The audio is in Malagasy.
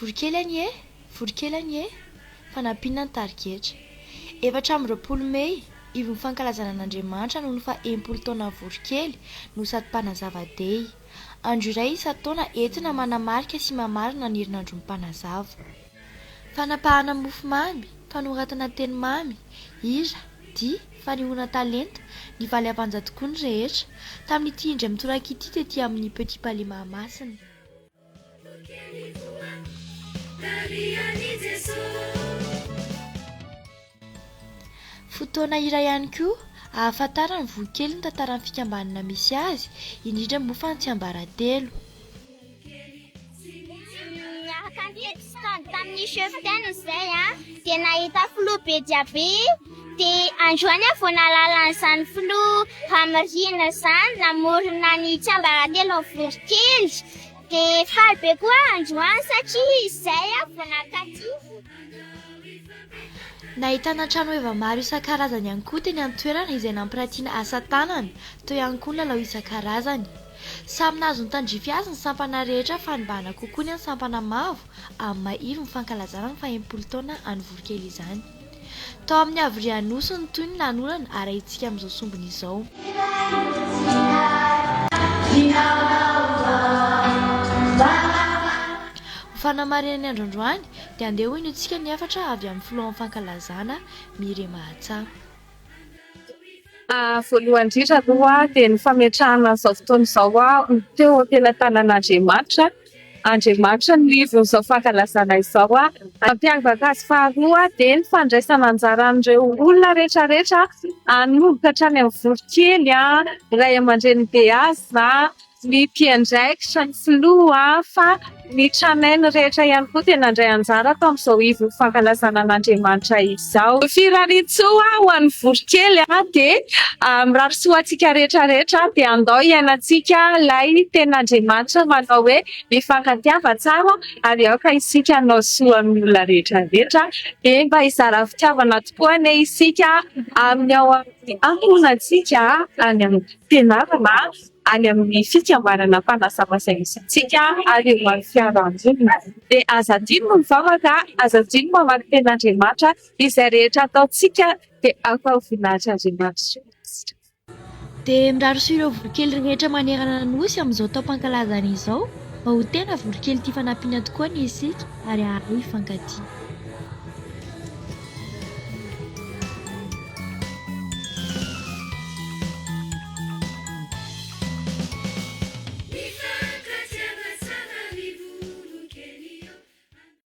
Voronkely anie, voronkely anie, fanampiana ny tarigetra. 24 mey, ivon'ny fankalazana an'Andriamanitra noho ny faha 60 taonan'ny voronkely no sady mpanazava day. Andro iray isan-taona entina manamarika sy mamarana ny herinandron'ny mpanazava. Fanapahana mofomamy, fanoratana teny mamy, hira, dihy, fanehoana talenta, nivaly avanja tokoa ny rehetra, tamin'ity indray mitoraka ity tety amin'ny Petit Palais Mahamasina. Fotoana iray ihany koa ahafantaran'ny vohikely ny tantaran'ny fikambanana misy azy, indrindra moa fa ny tsiambaratelo. Niaraka nitety stand tamin'ny chef ten izay an, dia nahita filoha be dia be, dia androany aho vao nahalala an'izany filoha Ramirina izany namorona ny tsiambaratelon'ny voronkely, dia faly be koa aho androany satria izay aho vao nankaty. Nahitana trano heva maro isan-karazany ihany koa teny an-toerana izay nampiratiana asa tanana, teo ihany koa ny lalao isan-karazany. Samy nahazo ny tandrify azy ny sampana rehetra fa nibahana kokoa ny an'ny sampana mavo amin'ny maha ivo ny fankalazana ny fahenimpolo taona any Voronkely izany. Tao amin'ny Havria Anosy no toy ny lanonana arahintsika amin'izao sombiny izao. Ho fanamarihana ny andro androany dia andeha ho henointsika ny hafatra avy amin'ny filohan'ny fankalazana, Mireille Mahatsa. Voalohany indrindra aloha dia ny fametrahana an'izao fotoana izao ho teo am-pelatanan'Andriamanitra. Andriamanitra no ivon'izao fankalazana izao. Mampiavaka azy faharoa dia ny fandraisana anjaran'ireo olona rehetrarehetra hanomboka hatrany amin'ny voronkely, ray aman-dreny beazina, ny mpiandraikitra, ny filoha fa ny tranainy rehetra ihany koa dia nandray anjara tao amin'izao ivon'ny fankalazana an'Andriamanitra izao. Firariantsoa ho an'ny voronkely dia mirary soa antsika rehetra rehetra dia andao hiainantsika ilay tenin'Andriamanitra manao hoe mifankatiava tsara ary aoka isika hanao soa amin'ny olona rehetra rehetra dia mba hizara fitiavana tokoa anie isika amin'ny ao amin'ny ankohonantsika any amin'ny fianarana any amin'ny fikambanana mpanazava izay misy antsika ary eo amin'ny fiarahamonina. Dia aza adino ny mivavaka, aza adino mamaky tenin'Andriamanitra, izay rehetra ataontsika dia aoka ho voninahitr'Andriamanitra. Dia mirary soa ireo voronkely rehetra manerana ny Nosy amin'izao taom-pankalazana izao mba ho tena voronkely tia fanampiana tokoa anie isika ary hahay hifankatia.